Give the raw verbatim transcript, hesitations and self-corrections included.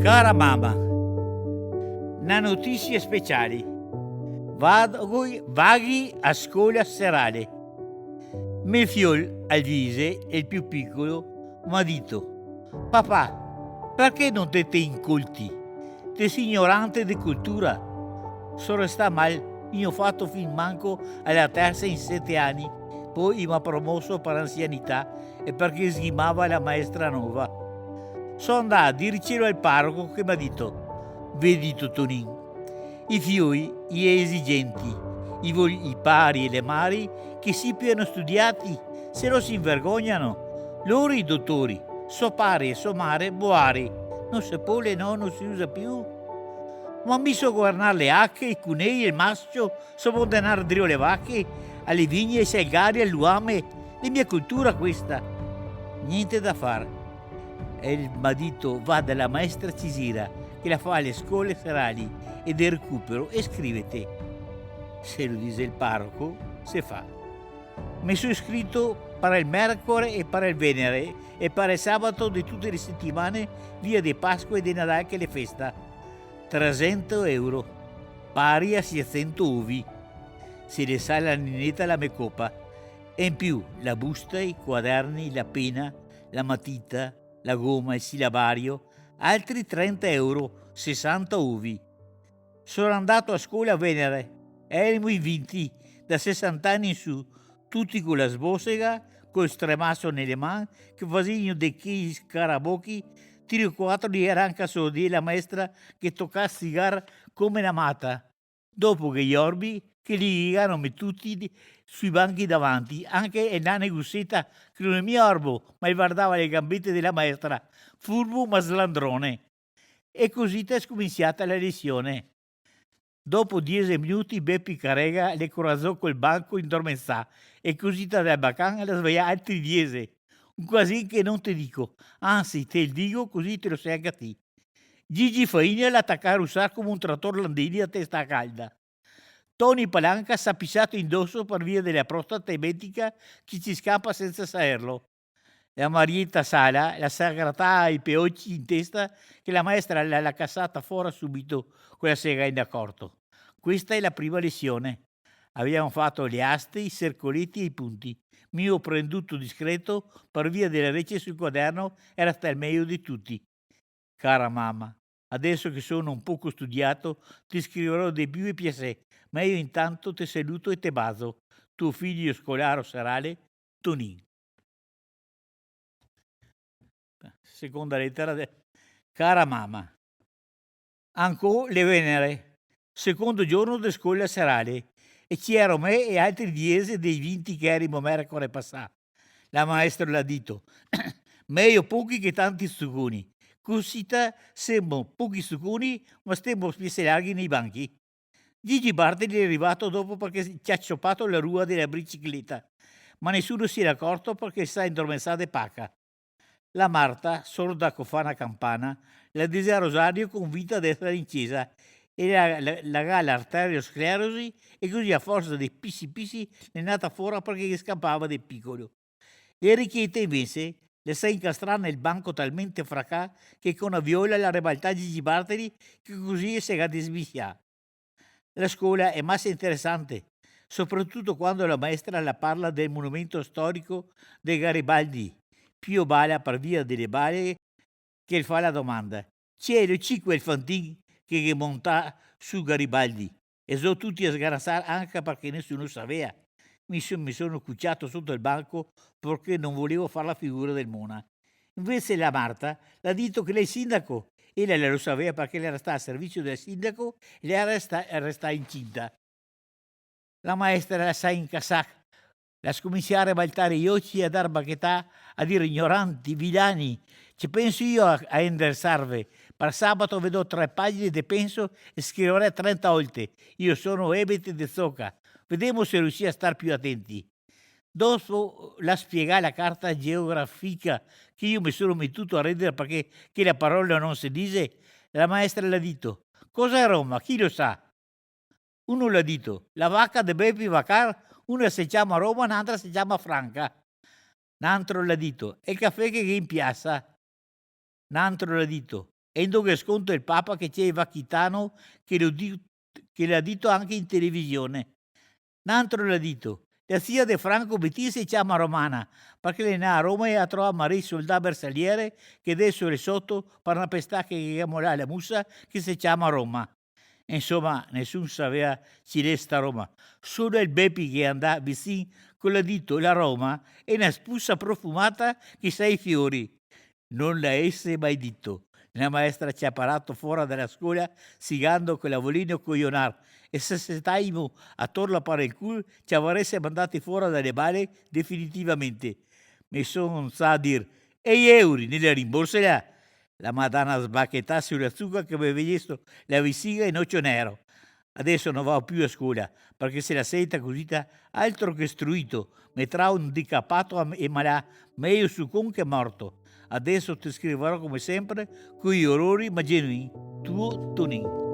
Cara mama, na notisia speciale. Vago, vaghi a scola serale. Me fiol Alvise, el più picolo, m'ha dito: "Papà, parché no te te incolti? Te si ignorante de cultura." So restà mal, i go fato fin manco a la tersa in sete ani, po i m'ha promoso par ansianità e parché sghimava la maestra nova. So andà a dircelo al paroco che m'ha dito: "Vedito, Tonin, i fioi i è esigenti, i vol i pari e le mari che sipiano studiati, se no se invergognano. Lori i dotori, so pare e so mare moari, no se pole, no, no se usa più." Ma mi so governar le ache, i cunei, el mascio, so bon de andar drio le vache, a le vigne, ai salgari, al luame, l'è mia cultura questa. Gnente da far. E el m'ha dito: "Va da la maestra Cisira, che la fa le scole serali e de recupero, e scrivete." Se lo dise el paroco, se fa. Me so iscrito par el mercore e par el venere e par el sabato de tute le setimane, via de Pasqua e de Nadal, che l'è festa. Tresento euro, pari a siesento ovi. Se le sa la nineta la me copa. E in più, la busta, i quaderni, la pena, la matita, la goma, el silabario, altri trenta euro, sesanta ovi. So andato a scola a venere, erimo in vinti, da sesanta ani in su, tuti co la sbosega, col stremaso nele man, che fasevimo de chei scarabochi, tri o quatro i era anca sordi, e la maestra che tocà sigar come na mata. Dopo che i orbi, che li gano metuti di-, sui banchi davanti, anca el nane Guseta, che no l'è mia orbo, ma el vardava le gambete de la maestra, furbo ma slandrone. E cusì l'è scominsiata la lesione. Dopo diese minuti Bepi Carega l'è corazà col banco indormensà, e cusì da bacan l'à svejà altri diese. Un casin che no te digo, ansi, te lo digo, cusì te lo sè anca ti. Gigi Faina l'à tacà a rusar come un trator Landini a testa calda. Toni Palanca s'à pisà indoso par via de la prostata emetica che se scampa sensa saverlo. La Marieta Sala la s'à gratà i peoci in testa, che la maestra la l'à casata fora subito co la sega inacorto. Questa è la prima lesione. Avevamo fato le aste, i sercoleti e i punti. Mi go prenduto discreto par via de la rece sul quaderno, era stà el mejo de tuti. Cara mama, adeso che sono un poco studiato, te scriverò de più e piasè, ma io intanto te saluto e te bazo. Tuo figlio scolaro serale, Tonin. Seconda letera de, cara mama. Ancò l'è venere, secondo giorno de scola serale, e ci ero me e altri diese dei vinti che erimo mercore pasà. La maestra l'à dito: "Mejo pochi che tanti stuconi. Cusita semo pochi stuconi, ma stemo spiese larghi nei banchi." Gigi Bartoli l'è rivato dopo parché el s'à ciopà la rua de la bricicleta, ma nesuno se n'è acorto parché el s'à indormensà de paca. La Marta, sorda co fa na campana, la disea rosario convinta d'esare in cesa, e la, la, la ga l'arteriosclerosi, e cusì a forsa de pisi pisi l'è nata fora parché ghe scampava de picolo. L'Ericheta invese la s'à incastrà nel banco talmente fracà che co na viola l'à rebaltà Gigi Bartoli, che cusì el se ga desmisià. La scola è masa interesante, sopratuto quando la maestra la parla del monumento storico de Garibaldi. Pio bala par via de le bale che el fa la domanda: "Cielo, cico el fantin che, che monta su Garibaldi?" E so tuti a sgarasar anca parché nesuno savea. Mi so-, mi sono cuciato soto el banco parché no volevo far la figura del mona. Invese la Marta l'à dito che l'è el sindaco, e ela la lo savea parché l'era stà al servizio del sindaco e l'era sta-, restà incinta. La maestra la s'à incasà, la scominsià a rebaltar i oci e a dar bachetà, a dir: "Ignoranti, vilani, ce penso io a, a indersarve. Par sabato ve do tre pagine de penso e scriverè trenta olte: 'Io sono ebete de zoca.' Vedemo se riusì a star più atenti." Dopo l'à spiegà la carta geografica, che io me sono metuto a ridar parché che la parola no se dise, la maestra l'à dito: "Cosa è Roma? Chi lo sa?" Uno l'à dito: "La vaca de Bepi Vacar, una se ciama Roma, n'antra se ciama Franca." N'antro l'à dito: "El cafè che gh'è in piasa." N'antro l'à dito: E indó ghe sconta el Papa che ghe xe Vachitano che lo di-, che l'à dito anca in televisione. N'antro l'à dito: "La zia de Franco Bettina se ciama Romana, parché l'è 'ndà a Roma e l'à trovà Maria Soldà Bersagliere, che deso l'è soto par na pestaca che ga molà la musa, che se ciama Roma." Insoma, nesun savea ci l'è sta Roma. Solo el Bepi che l'è 'ndà visin, che l'à dito: "La Roma l'è na spusa profumata che sa i fiori." No l'avese mai dito. La maestra ci à parato fora da la scola, sigando che la volevimo coionar, e se se stavaimo a torla par el cul, ci avarese mandati fora da le bale definitivamente. Me son alzà a dir: "E i euri, ne li rimborsa?" La m'à dà na sbachetà su la zuga che me vegnea su la vesiga in ocio nero. Adeso no vao più a scola, parché se la senta cusita, altro che struito, me trae un dicapato a-, e malà, mejo sucon che morto. Adeso te scrivarò come sempre, coi orori, ma genuin. Tuo Tonin.